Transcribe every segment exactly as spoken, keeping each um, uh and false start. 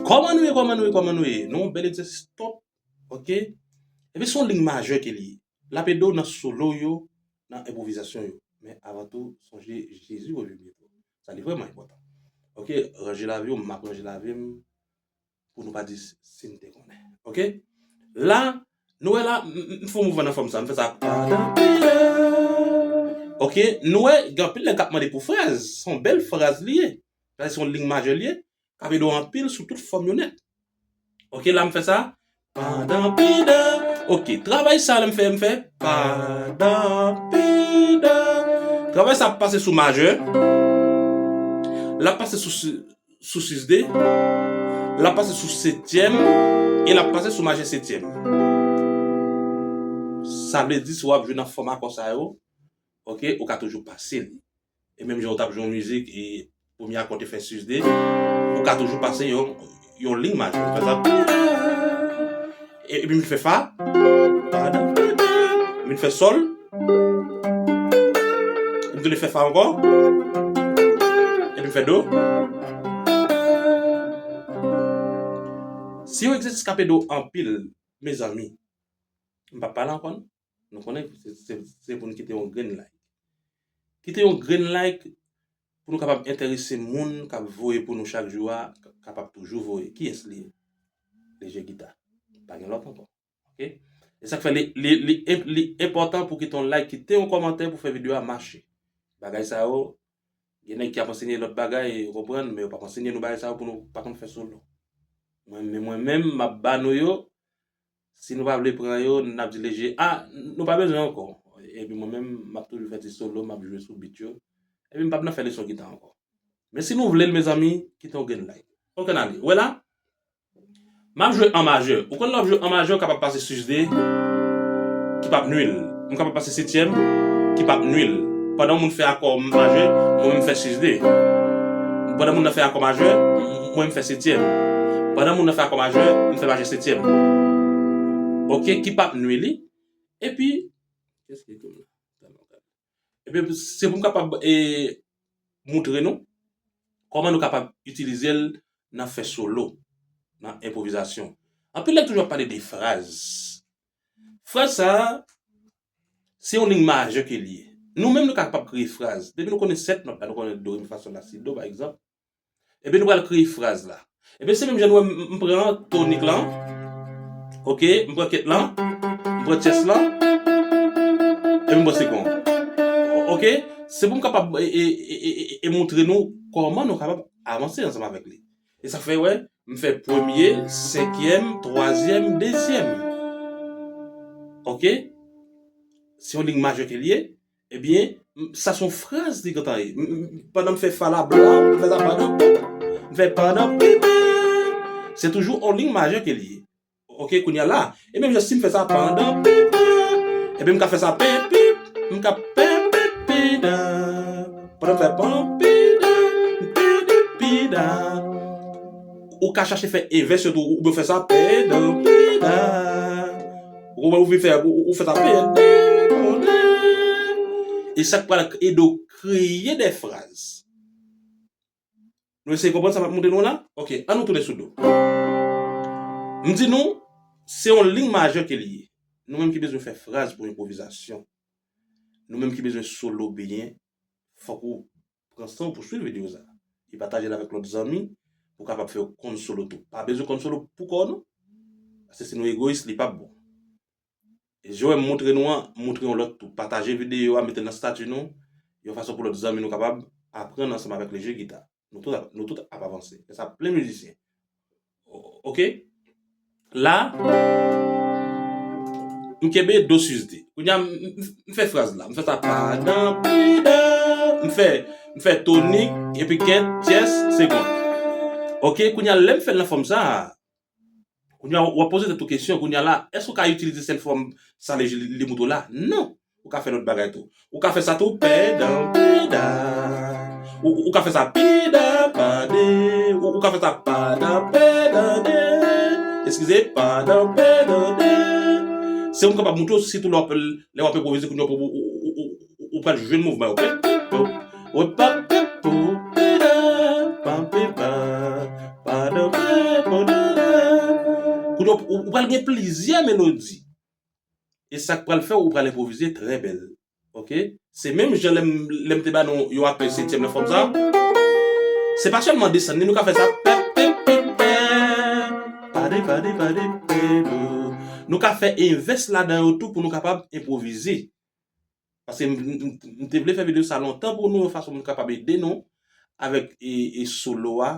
Kòman nou ye, kòman nou ye, kòman nou ye? Nou yon bèl egzèsis top, ok? Epi se yon liy majè ke li ye. L ap ede w nan solo yo, nan enpwovizasyon yo. Men avan tou, sonje Jezi revyen byento. Sa li vrèman enpòtan. Ok, ranje lavi w, m ap ranje lavi m, pou nou pa di si m te konnen. Ok? La, nou wè la, m, m, m fè yon mouvman nan fòm sa, m fè sa. Ok, nou wè, gen anpil nèg k ap mande pou fraz. Se yon bèl fraz li ye. Sa se yon liy majè li ye. K ap ede w anpil sou tout fòm yo nèt. Ok, la m fè sa. Pandan, pandan. Ok, travay sa la m fè, m fè. Pandan, pandan. Travay sa ap pase sou majè. L ap pase sou, sou sis de. L ap pase sou setyèm. E l ap pase sou majè setyèm. Sa vle di, si w ap jwe nan fòm akò sa yo, ok, ou ka toujou pase li. E menm jan ou t ap jwe yon mizik, e premye akò te fè sis de, ou ka toujou pase yon, yon liy majè. Fè sa. E, epi m fè fa. Epi m fè sòl. Epi m tounen fè fa ankò. Epi m fè do. Se yon egzèsis k ap ede w anpil, mezanmi. M p ap pale ankò, non. Nou konnen se, se, se pou n kite yon grenn like. Kite yon grenn like pou nou kapab enterese moun k ap voye pou nou chak jou a, k-, kapab toujou voye. Kiyès li ye? Leje Gita. Pa gen lòt ankò. Ok? E sa k fè li, li, li, li enpòtan pou kite yon like, kite yon kòmantè pou fè videyo a mache. Bagay sa yo, gen nèg ki ap ansenye lòt bagay, ou konprann, men yo p ap ansenye nou bagay sa yo pou nou pa konn fè solo. Mwen, men mwen menm, m ap ba nou yo, si nou pa vle pran yo, n ap di leje, a, nou pa bezwen ankò. Epi mwen menm, m ap toujou fè ti solo, m ap jwe sou beat yo. Epi m p ap nan fè leson gita ankò. Men si nou vle l, mezanmi, kite yon grenn like. Ok, n ale. Ou wè la? M ap jwe an majè. Ou konn lè w ap jwe an majè, ou kapab pase sis de, ki p ap nwi l. M kapab pase setyèm, ki p ap nwi l. Pandan yon moun fè akò majè, mwen menm m fè sis de. Pandan moun nan fè akò majè, mwen m fè setyèm. Pandan moun nan fè akò majè, m fè majè setyèm. Ok, ki p ap nwi li. Epi, kiyès ki ekri m la? Epi, se pou m kapab, e, montre nou kòman nou kapab itilize l nan fè solo, nan enpwovizasyon. Anpil nèg toujou ap pale de fraz. Fraz sa a, se yon liy majè ke li ye. Nou menm, nou kapab kreye fraz. Depi nou konnen sèt nòt la, nou konnen do, re, mi, fa, sòl, la, si, do, pa egzanp. Epi nou pral kreye fraz la. Epi se menm jan nou wè m, m pran tonik lan. Ok, m pran kèt lan. M pran tyès lan. Epi m pran sekon. O-, ok, se pou m kapab e, e, e, e, e, e montre nou kòman nou kapab avanse ansanm avèk li. E sa fè, wè, m fè premye, senkyèm, twazyèm, dezyèm. Ok? Se yon liy majè ke li ye. Ebyen, m, sa se yon fraz li gentan ye. M, m, pandan m fè fa la blan, m fè sa pandan, m fè pandan pipan. Se toujou yon liy majè ke li ye. Ok, kounye a la. E menm jan si m fè sa pandan pipan, ebyen m ka fè sa pen pip, m ka pen pip pidan. Pandan m fè pan pidan, m pen pip pidan. Ou ka chache fè envès yo tou, oubyen w fè sa pèdan, pèdan. Ou konprann, ou vin fè, ou, ou fè sa pèdan, pèdan. E sa k pral ede w kreye de fraz. Nou eseye konprann sa m ap montre nou la? Ok, ann nou tounen sou do. M di nou, se yon liy majè ke li ye. Nou menm ki bezwen fè fraz pou enpwovizasyon, nou menm ki bezwen solo byen, fòk ou pran san w pou swiv videyo sa a. E pataje l avèk lòt zanmi pou w kapab fè yo konn solo tou. Pa bezwen konn solo pou kò w non. Paske si nou egoyis, li p ap bon. E jan w wè m montre nou an, montre yon lòt tou. Pataje videyo a, mete l nan estati nou, yon fason pou lòt zanmi nou kapab aprann ansanm avèk Leje Gita. Nou tout ap, nou tout ap avanse. Fè sa plen mizisyen. O-, ok? La, m kenbe do sis de. Kounye a, m, m, m fè fraz la. M fè sa pa dan, pi dan. M fè, m fè tonik, epi kèt, tyès, segond. Ok, kounye a, lè m fè l nan fòm sa a, kounye a, w ap poze tèt ou kesyon, kounye a la, èske w ka itilize sèl fòm sa li, li, li montre w la? Non. Ou ka fè lòt bagay tou. Ou ka fè sa tou, pèdan, pèdan. Ou, ou ka fè sa, pèdan, pèdan. Ou, ou ka fè sa, pèdan, pèdan, de. Eskize, pèdan, pèdan, de. Se pou m kapab montre w, sitou lè w ap, lè w ap enpwovize, kounye a, ou, ou, ou pral jwenn mouvman yo. Pèdan, pèdan, pèdan, pèdan, pèdan. Ou, ou pral gen plizyè melodi. E sa k pral fè w, ou pral enpwovize trè bèl. Oke? Se menm jan lè m, lè m te ba nou yon akè setyèm nan fòm sa. Se pa sèlman desann li, nou ka fè sa. Pè, pè, pè, pè. Pade, pade, pade, pè, do. Nou ka fè envès ladan yo tou pou nou kapab enpwovize. Paske m, m, m, m te vle fè videyo sa lontan pou nou, yon fason pou nou kapab ede nou avèk e, e solo a,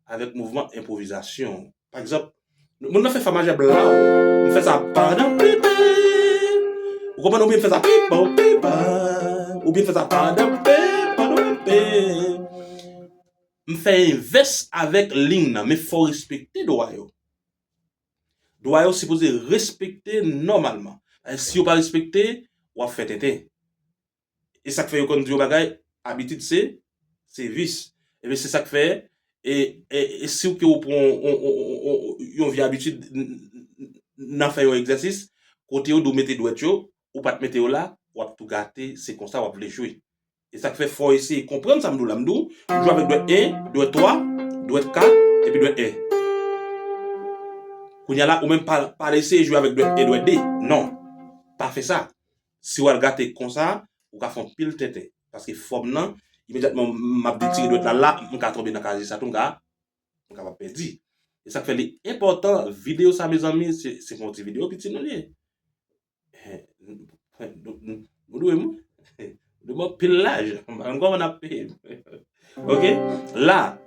avèk mouvman enpwovizasyon. Pa egzanp, moun nan fè fa majè blaw, m fè sa pandan pipi. Ou konprann? Oubyen m fè sa pipo, pipa. Oubyen m fè sa pandan pi, pandan pi. M fè envès avèk liy nan, men fò w respekte dwa yo. Dwa yo sipoze respekte nòmalman. E si yo pa respekte, w ap fè tenten. E sa k fè yo konn di yon bagay, abitid se, se vis. Ebyen, se sa k fè, e, e, e si w ke w pran yon, yon, yon, yon, yon vye abitid n-, n-, nan fè yon egzèsis, kote yo di w mete dwèt yo, ou pa t mete yo la, w ap tou gate, se konsa w ap vle jwe. E sa k fè fò w eseye konprann sa m di w la. M di w, m jwe avèk dwèt en, dwèt twa, dwèt kat, epi dwèt en. Kounye a la, ou menm pa, pa eseye jwe avèk dwèt en, dwèt de. Non. Pa fè sa. Si w al gate konsa, ou ka fè anpil tenten. Paske fòm nan, imedyatman m ap detire dwèt la, la, m ka tonbe nan kazi sa tou, m ka, m kapab pèdi. E sa k fè li enpòtan, videyo sa, mezanmi, se, se pa yon ti videyo piti non li ye. Nou dwe m, nou dwe m anpil laj. M pa konn kòman n ap peye m. Oke? La.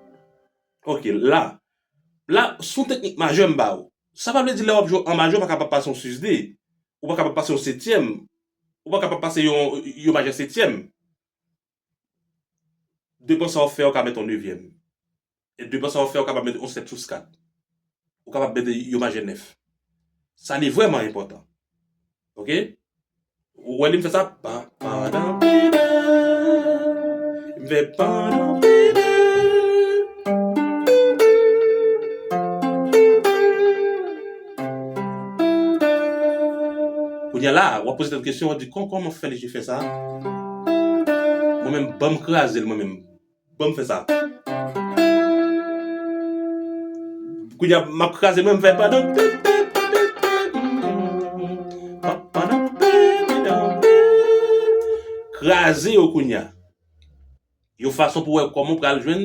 Oke, la. La, se yon teknik majè m ba w. Sa pa vle di lè w ap jwe an majè, ou pa kapab pase yon sis de. Ou pa kapab pase yon setyèm. Ou pa kapab pase yon, yon majè setyèm. Depan sa w ap fè, ou ka mete yon nevyèm. E depan sa w ap fè, ou kapab mete yon sèt sou kat. Ou kapab mete yon majè nèf. Sa li vrèman enpòtan. Oke? Ou wè li m fè sa? Pa, pa, dan, pi, dan. M fè pa, dan, pi, dan. Kounye a la, w ap poze tèt kesyon, w ap di, "Kò-, kòman fè li fè sa?" Mwen menm, ban m kraze l, mwen menm. Ban m fè sa. Kounye a, m ap kraze, mwen, m fè pandan. Kraze yo kounye a. Yon fason pou wè kòman w pral jwenn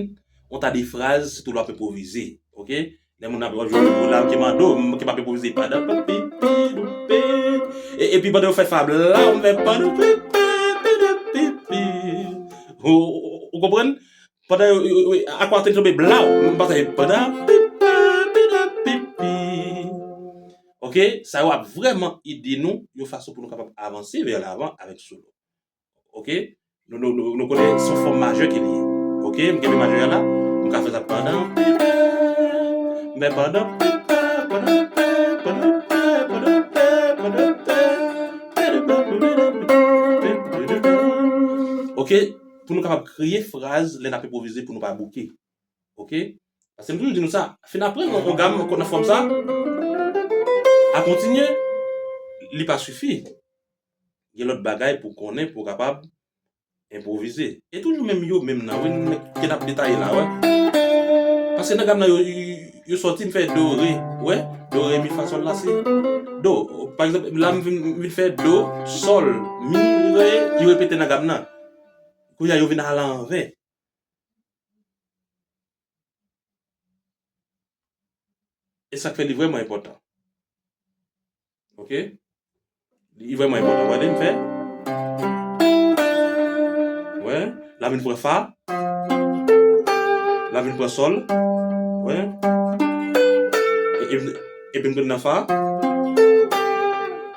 yon ta de fraz, sitou lè w ap enpwovize. Oke? Lè moun ap jwe yon mo la, m ke mande w, m ke m ap enpwovize pandan. Pi, pi, dou, pi. E, epi pandan yo fè fab la, m fè pandan. Pi, pi, pi, pi, pi. Ou, ou, ou konprann? Pandan yo, yo, yo, akwa te tonbe blaw, m pase pandan. Pi, pi, pi, pi, pi. Oke? Sa yo ap vrèman ede nou yon fason pou nou kapab avanse vè lavan avèk solo. Oke? Nou, nou, nou, nou konnen se yon fòm majè ke li ye. Oke? M kenbe majè a la. M ka fè sa pandan. M fè pandan. Oke? Pou nou kapab kreye fraz lè n ap enpwovize pou nou pa bouke. Oke? Paske m toujou di nou sa, fin aprann yon, yon gam nan fòm sa, a kontinye, li pa sifi. Gen lòt bagay pou konnen, pou w kapab enpwovize. E toujou menm yo, menm nan, wi, nèg ke n ap detaye la, wè. Paske nan gam nan, yo, yo, yo sòti, m fè do, re, wè, do, re, mi, fa, sòl, la, si, do. Pa egzanp, la, m vin, m vin fè do, sòl, mi, re, yo repete nan gam nan. Kounye a, yo vin al anvè. E sa k fè li vrèman enpòtan. Oke? Li vrèman enpòtan. Gade, m fè. Wè, la vin pran fa. La vin pran sòl. Wè. E, e, epi m tounen nan fa.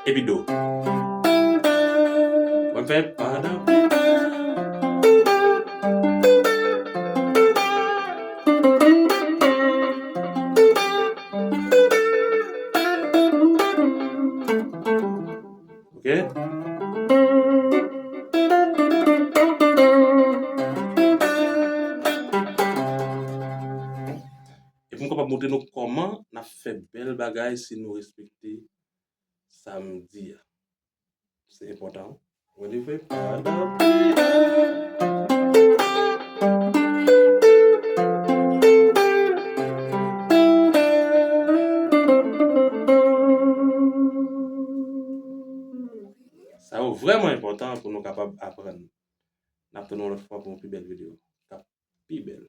Epi do. Wè, m fè pa, dan, pi, pa. Oke? Epi m kapab montre nou kòman n ap fè bèl bagay si nou respekte sa m di a. Se enpòtan. Wè li vre? Pa, dan, pi, dan. Vrèman enpòtan pou nou kapab aprann. N ap tann yon lòt fwa pou yon pi bèl videyo k ap pi bèl.